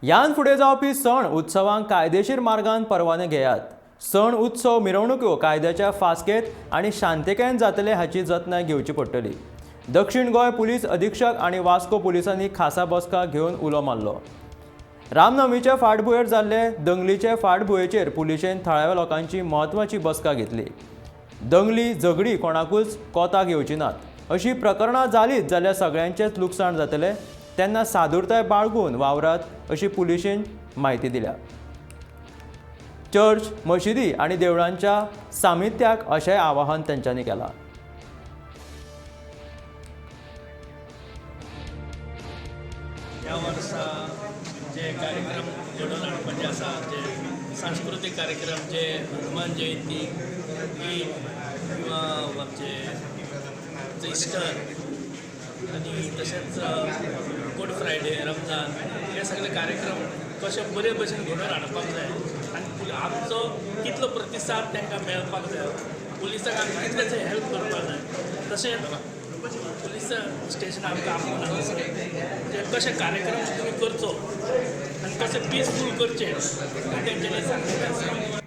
ह्यान फुडें जावपी सण उत्सवांक कायदेशीर मार्गान परवाने घेयात. सण उत्सव मिरवणुक्यो कायद्याच्या फास्केत आनी शांतिकायेन जातले हाची जतनाय घेवची पडटली. दक्षिण गोंय पुलीस अधीक्षक आनी वास्को पुलिसांनी खासा बसका घेवन उलो मारलो. रामनवमीचे फाटभुंयेर जाल्ले दंगलीचे फाटभुंयेचेर पुलिशेन थळाव्या लोकांची म्हत्वाची बसका घेतली. दंगली झगडी कोणाकूच कोताक येवची नात अशी प्रकरणां जालीच जाल्यार सगळ्यांचेंच लुकसाण जातलें, तेन्ना सादुरताय बाळगून वावरात अशी पुलिशेन म्हायती दिल्या. चर्च, मशिदी आनी देवळांच्या सामित्याक अशेंय आवाहन तेंच्यांनी केलां. ह्या वर्सा जे कार्यक्रम घडोवन हाडपाचे आसा, जे सांस्कृतीक कार्यक्रम, जे हनुमान जयंती, ईद किंवा आमचे इस्टर आनी तशेंच गूड फ्रायडे, रमजान, हे सगळे कार्यक्रम कशे बरे भशेन घडोवन हाडपाक जाय आनी आमचो कितलो प्रतिसाद तांकां मेळपाक जाय, पुलिसांक आमी कितलेशे हेल्प करपाक जाय, तशेंच पुलीस स्टेशन आमकां आपोवन हांगासर जे कशे कार्यक्रम तुमी करचो आनी कशे पिसफूल करचे हें तेंच्यांनी सांगिल्लें आसा.